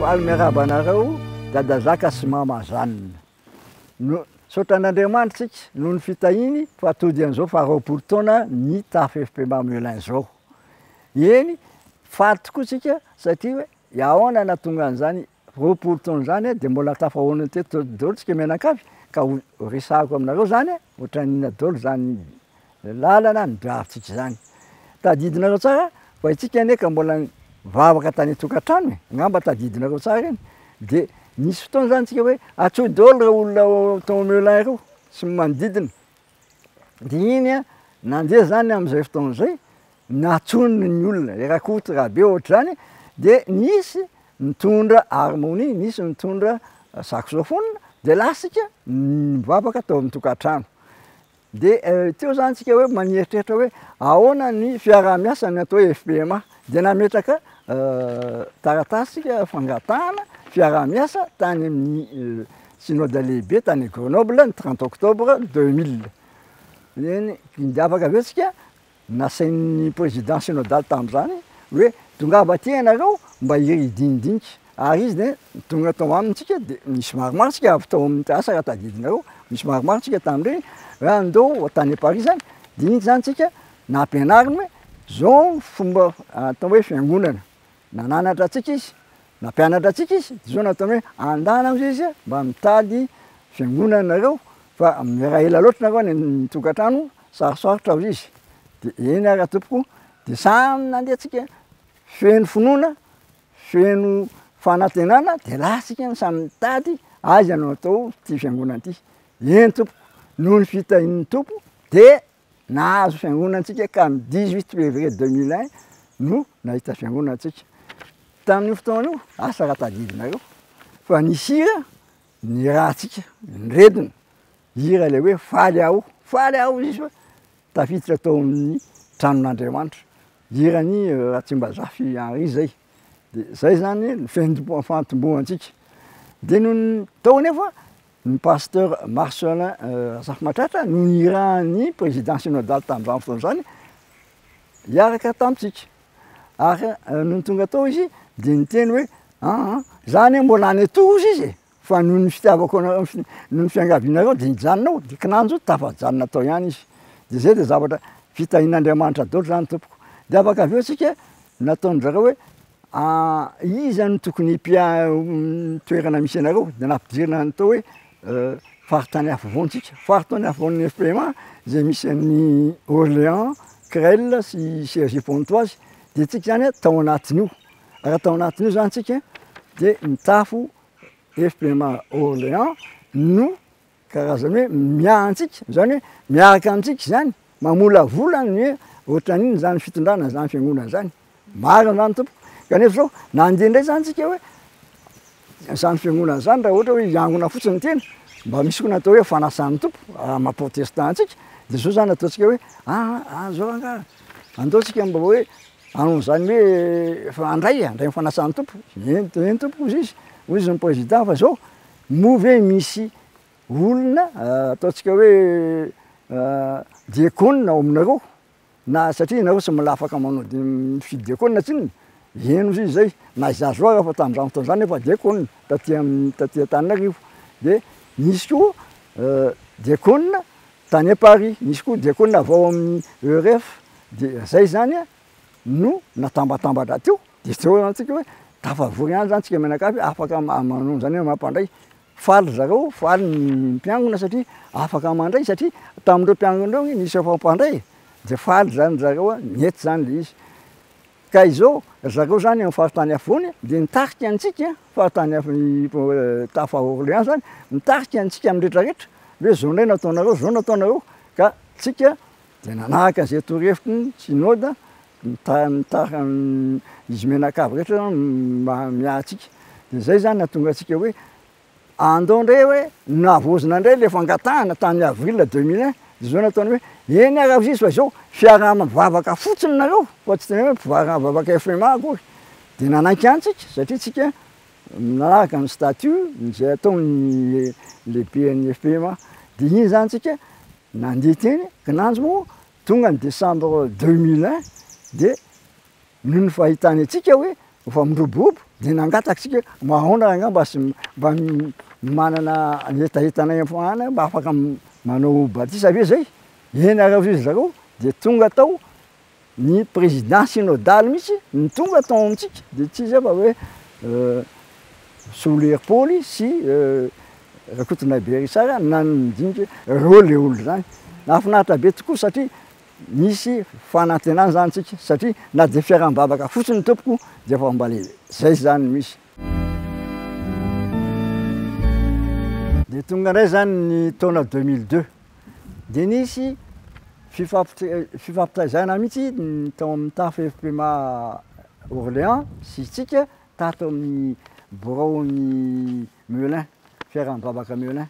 Faly miarahaba anareo Dada Zaka sy Mama Jeanne. No, misaotra an'Andriamanitra tsika noho ny fitahiany fa tody an'izao faha 20 taona ny tafo FPMA Melun izao. Eny, faly tokoa tsika satria hoe ahoana nahatonga an'izany 20 taona izany dia mbola tafahoana teto daholo tsika mianakavy ka ho resahako aminareo zany ohatran'inona daholo zany lalana nodiavintsika izany. Tadidinareo tsara fa isika anie ka mbola nivavaka tany an-tokantrano e, angamba tadidinareo tsara iny, de nisy fotoana zany tsika hoe antsoy daholo reo olona tao Melun ireo sy ny manodidina, de iny an nandeha zany am'izay fotoana zay, nantsoiny ny olona, i Rakoto, Rabe ohatr'izany, de nisy nitondra harmonie, nisy nitondra saxophone, de lasa isika nivavaka tao amin'ny tokantrano. De teo zany tsika hoe manieritreritra hoe ahoana ny fiaraha-miasa ny atao hoe FPMA, de nametraka taratasy tsika fangatahana fiaraha-miasa tany amin'ny synode lehibe tany Grenoble ny 30 octobre 2000, eny de afaka avy eo tsika Nasain'ny président synodal tamin'izany hoe tongava aty ianareo mba hidinidinika, ary izy dia tonga tao aminy tsika de nisy maromaro tsika avy tao amin'ny asa raha tadidinareo, nisy maromaro tsika tamin'ireny hoe andao tany Paris zany, de iny zany tsika nampianariny hoe zao ny fomba atao hoe fiangonana, nananatra antsika izy, nampianatra antsika izy, de zao nataony hoe andana hozy izy mba mitady fiangonana nareo fa raha ela loatra nareo any amin'ny tokantrano Sarosarotra hoy izy, de eny ara tompoko, de samy nandeha tsika feno finoana, feno fanantenana, de lasa tsika samy nitady aiza no atao ty fiangonana ty, eny tompoko, noho ny fitahian'ny Tompo de nahazo fiangonana tsika ka ny 18 février 2001 no nahita fiangonana tsika, tamin'io fotoana io asa raha tadidinareo fa nisy hira nirahantsika niredona. Hira ilay hoe faly aho, faly aho hoy izy fa tafiditra tao amin'ny tranon'Andriamanitra. Hiran'i Ratsimbazafy Henri zay. De zay zany ny fendombo- fahatombohantsika. De nony tao anefa ny pasteur Marcelin Razafimahatratra no nirahan'ny président synodal tamin'izany fotoana izany hiaraka tamintsika. Ary nony tonga tao izy de niteny hoe aa za anie mbola any atoa hozy izy e. Fa noho ny fitiavako anareo, noho ny fiangavianareo dia nijanona aho, dia kinanjo tafajanona tao ihany izy. Dia zay dia zavatra fitahian'Andriamanitra daholo zany tompoko. Dia afaka avy eo tsika nataon-dry zareo hoe iza no tokony hipia- toerana misy anareo, dia nampidirina ny tao hoe faritany afovoany tsika, faritany afovoan'ny FPMA zay misy an'i Orléans, Crel sy Cergy Pontoise, dia tsika zany tao anatin'io, raha tao anatin'io zany tsika de mitafo FPMA Orléans no karazany hoe miahy antsika, zany hoe miaraka amintsika zany, mamolavola ny hoe ohatran'inona zany fitondrana zany fiangonana zany, marina zany tompoko, kanefa zao nandeha ndray zany tsika hoe zany fiangonana zany raha ohatra hoe hiangona fotsiny ny tena, mba misy koa ny atao hoe fanasan'ny Tompo raha maha protestant antsika, de zao zany ataontsika hoe aa zao angaha andao tsika mba hoe Hanao an'izany hoe efa handray e, handray ny fanasan'ny Tompo, eny eny tompoko hozy izy, hoy izy ny président fa zao, moa ve misy olona ataontsika hoe diakona ao aminareo na satria ianareo tsy mbola afaka manao di- mifidy diakona tsinona, eny hozy izy zay, na izaho zao ary efa tamin'izany fotoana izany efa diakona taty amin'ny taty Antananarivo, de nisy koa diakona tany Paris, nisy koa diakona avy ao amin'ny ERF, de zay zany a no natambatambatra teo, de teo zany tsika hoe tafavory ihany zany tsika mianakavy afaka manao an'zany hoe mampandray, faly zareo, faly ny mpiangona satria afaka mandray satria tamin'ireo mpiangona ireo nisy efa mpandray de faly zany zareo a, nety zany le izy. Ka izao ry zareo zany amin'ny faritany afovoany de nitarika antsika, faritany tafa Orléans zany, nitarika antsika amin'ny retraretra hoe zao ndray no ataonareo, zao no ataonareo, ka tsika de nanaraka an'izay torohevitry ny synode mita- izy mianakavy rehetra zany mba miahy antsika, de zay zany nahatonga antsika hoe Andao ndray hoe navaozina ndray le fangatahana tamin'ny avril 2001, de zao nataony hoe eny ary aza izy fa zao fiaraha-mivavaka fotsiny nareo fa tsy tena hoe mpivaraka FMA akory, de nanaiky ihany tsika satria tsika nanaraka ny statut izay ataon'ny lehiben'ny FPMA, de iny zany tsika nandeha teny kinanjo moa tonga ny décembre 2001 de Noho ny fahitany antsika hoe efa miroborobo Dia nangataka isika hoe mba ahoana rangahy mba sy mba manana ny hetahetanay any mba afaka manao batisa ve zay? Eny ary hoy izy zareo, dia tonga tao ny président synodal mihitsy no tonga tao amintsika, dia tsy iza fa hoe Solohery Paoly sy Rakotonaibe Richard nandinika ireo le olona zany. Nahafinaritra be tokoa satria Misy fanantenana zany tsika satria na dia fiaraha-mivavaka fotsiny tompoko dia efa mba le zay zany no misy. Dia tonga indray zany ny taona 2002 dia nisy fifampitaizana mihitsy ny tao amin'ny tafo FPMA Orléans sy tsika tato amin'ny biraon'ny Melun, fiaraha-mivavaka Melun.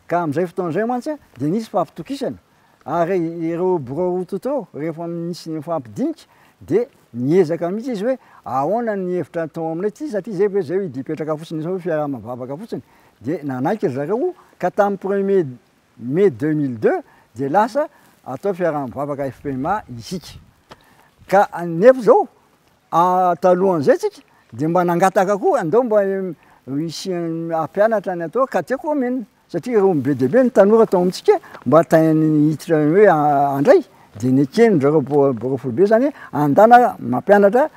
Ka amin'izay fotoana izay mantsy dia nisy fampitokisana Ary ireo birao roa tonta ireo, rehefa nisy nifampidinika dia niezaka mihitsy izy hoe ahoana ny hevitra atao aminay ity satria zay ve zay hoe hipetraka fotsiny izao hoe fiaraha-mivavaka fotsiny. Dia nanaiky ry zareo ka tamin'ny premier mai 2002 dia lasa atao fiaraha-mivavaka FPMA isika. Ka nefa izao talohan'izay tsika dia mba nangataka koa andao mba hisy hampianatra ny atao katekomena. Satria ireo be dia be ny tanora tao amintsika mba te-ny hiditra hoe handray dia nekeny zareo birao foibe zany hoe andana mampianatra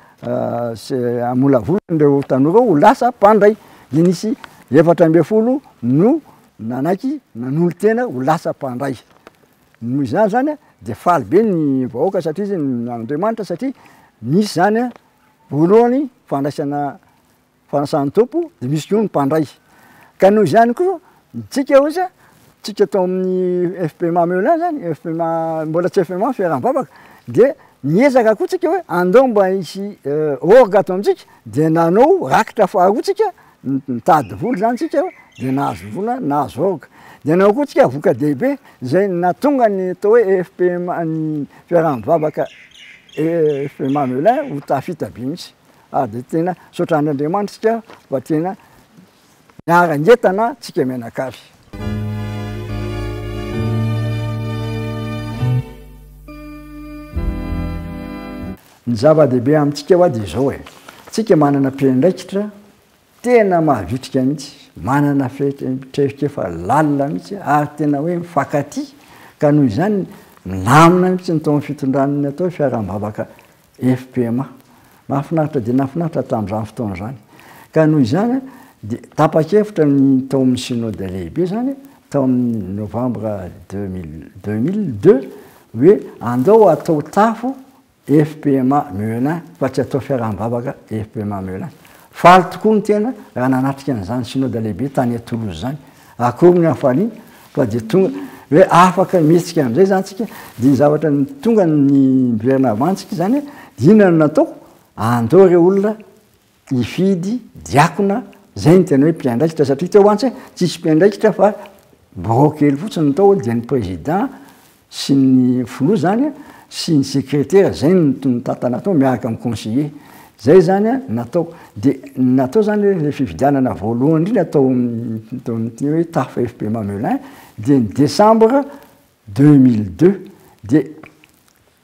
sy hamolavola an'ireo tanora ho lasa mpandray. Dia nisy 14 no nanaiky nanolo-tena ho lasa mpandray. Noho izany zany dia faly be ny vahoaka satria izy Andriamanitra satria nisy zany voalohany fandraisana fanasan'ny Tompo dia misy koa ny mpandray. Ka noho izany koa, tsika osa, tsika tao amin'ny FPMA Melun zany, FPMA, mbola tsy FPMA fiaraha-mivavaka, dia niezaka koa tsika hoe andao mba hisy orgue ato amintsika, dia nanao rakitra faharoa tsika, nitady vola zany tsika dia nahazo vola, nahazo orgue. Dia nanao koa tsika voka-dehibe izay nahatonga ny atao hoe FPMA, ny fiaraha-mivavaka FPMA Melun ho tafita be mihitsy. Ary dia tena misaotra an'Andriamanitra isika fa tena niara-nientana tsika mianakavy. Ny zava-dehibe amintsika hoa dia izao e, tsika manana mpiandraikitra tena mavitrika mihitsy, manana traikefa lalina mihitsy ary tena hoe mifankatia ka noho izany milamina mihitsy ny tao amin'ny fitondran'ny atao hoe fiaraha-mivavaka FPMA. Nahafinaritra dia nahafinaritra tamin'izany fotoana izany. Ka noho izany dia tapa-kevitra ny tao amin'ny synode lehibe izany tao amin'ny novambra 2002 hoe andao atao tafo FPMA Melun fa tsy atao fiaraha-mivavaka FPMA Melun. Faly tokoa ny tena raha nanatrika an'izany synode lehibe tany Toulouse izany. Akory ny hafaliana fa dia tonga hoe afaka mihetsika amin'izay zany tsika, dia ny zavatra tonga ny miverina avy any tsika zany dia inona no natao? Andao ireo olona hifidy diakona, zay no tena hoe mpiandraikitra satria teo mantsy tsisy mpiandraikitra fa birao kely fotsiny no tao dia ny président sy ny filoha zany sy ny sekretera zay no nitantana tao miaraka amin'ny conseiller zay zany a natao de natao zany hoe le fifidianana voalohany indrindra tao amin'ny tao amin'ity hoe taf FPMA Melun de ny décembre 2002 de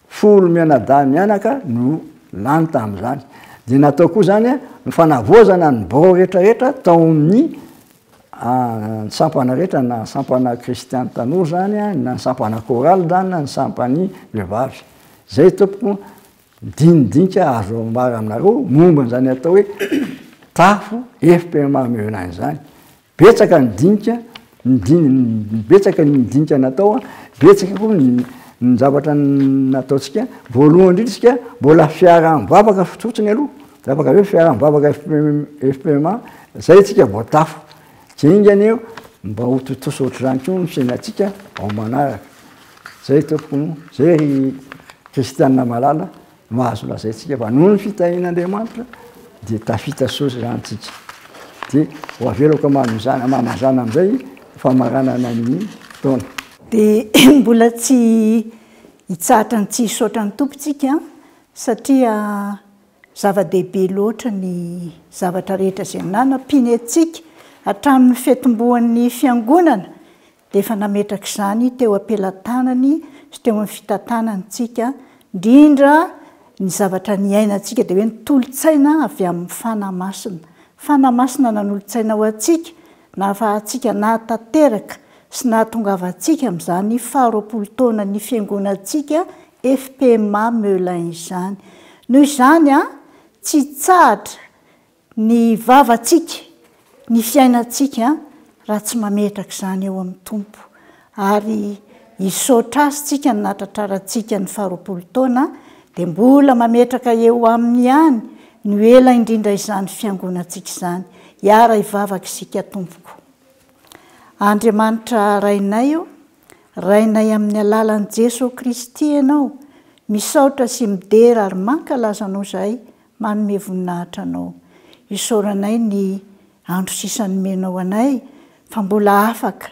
10 mianadahy mianaka no lany tamin'izany de natao koa zany a ny fanavaozana ny birao rehetrarehetra tao amin'ny Ny sampana rehetra na ny sampana kristiana tanora zany na ny sampana chorale zany na ny sampan'ny vehivavy. Zay tompoko dinidinika azo ambara aminareo momba an'izany atao hoe tafo FPMA Melun izany. Betsaka ny dinika, ny dini- betsaka ny dinika natao, betsaka koa ny ny zavatra nataontsika. Voalohany indrindra isika mbola fiaraha-mivavaka fotsiny aloha. Afaka hoe fiaraha-mivavaka FPMA, zay tsika vao tafo. Kinga anie mba ho tontosa ohatr'izany koa ny fiainantsika ao manaraka. Zay tompoko no, zay ry kristiana malala no azo lazaintsika fa noho ny fitahian'Andriamanitra dia tafita soa izany tsika. Dia ho avelako amazana amazana amin'izay famaranana ny fotoana. Dia mbola tsy hitsahatra ny tsy hisaotra ny Tompo tsika satria Zava-dehibe loatra ny zavatra rehetra izay nanampiany antsika hatramin'ny fiatombohan'ny Fiangonana dia efa nametraka izany teo am-pelatanany sy teo amin'ny fitantanany tsika, indrindra ny zavatra niainantsika dia hoe ny tolo-tsaina avy amin'ny Fanahy Masina. Fanahy Masina nanolo-tsaina ho antsika, nahafahantsika nahatanteraka sy nahatongavantsika amin'izany faharoapolo taonan'ny Fiangonantsika FPMA Melun izany. Noho izany, tsy hitsahatra Ny vavantsika, ny fiainantsika raha tsy mametraka izany eo amin'ny Tompo. Ary hisaotra Azy tsika ny nahatratrarantsika ny faharoapolo taona dia mbola mametraka eo Aminy ihany no ela indrindra izany fiangonantsika izany. Hiara hivavaka isika tompoko. Andriamanitra Rainay o, Rainay amin'ny alalan'i Jeso Kristy Ianao, misaotra sy midera ary mankalaza Anao izahay Manome voninahitra Anao. Isaoranay ny andro sisa nomenao anay fa mbola afaka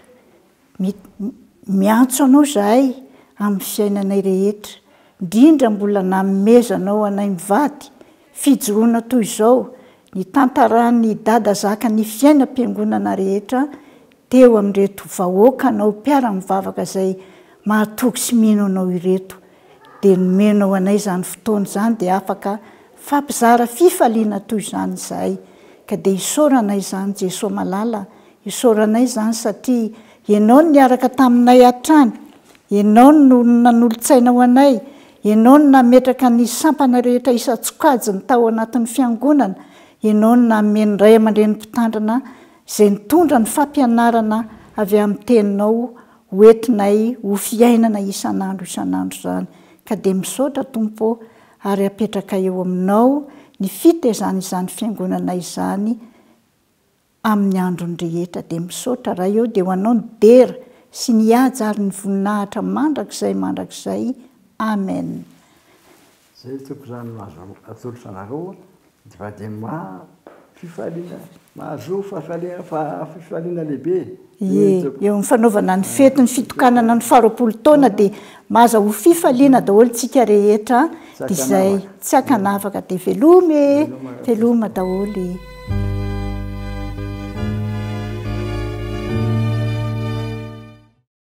miantso Anao izahay amin'ny fiainanay rehetra, indrindra mbola nanomezanao anay mivady fijoroana toy izao nitantaran'i Dada Zaka ny fiainam-piangonana rehetra teo amin'ireto vahoakanao mpiara-mivavaka izay mahatoky sy mino Anao ireto. dia nomenao anay izany fotoana izany dia afaka fampizara fifaliana toy izany izahay ka dia isaoranay izany Jesoa malala isaoranay izany satria Ianao no niaraka taminay hatrany Ianao no nanolotsaina ho anay Ianao no nametraka ny sampana rehetra isan-tsokajiny tao anatin'ny fiangonana Ianao no nanome ny ray aman-dreny mpitandrina izay nitondra ny fampianarana avy amin'ny teninao ho entinay ho fiainana isan'andro isan'andro izany ka dia misaotra Tompo ô ary apetrakay eo aminao ny fitezana izany fiangonana izany amin'ny androny rehetra dia misaotra Ray ô dia ho anao ny dera sy ny haja ary ny voninahitra mandrakizay mandrakizay Amen. Zay tompoko zany no azo atolotra anareo fa dia maha fifaliana mahazo fahafaliana fa fifaliana lehibe Ie, eo amin'ny fanaovana ny fetin'ny fitokanana ny faharoapolo taona dia mahazahoa fifaliana daholo tsika rehetra dia izay tsy ankanavaka dia veloma e, veloma daholo e.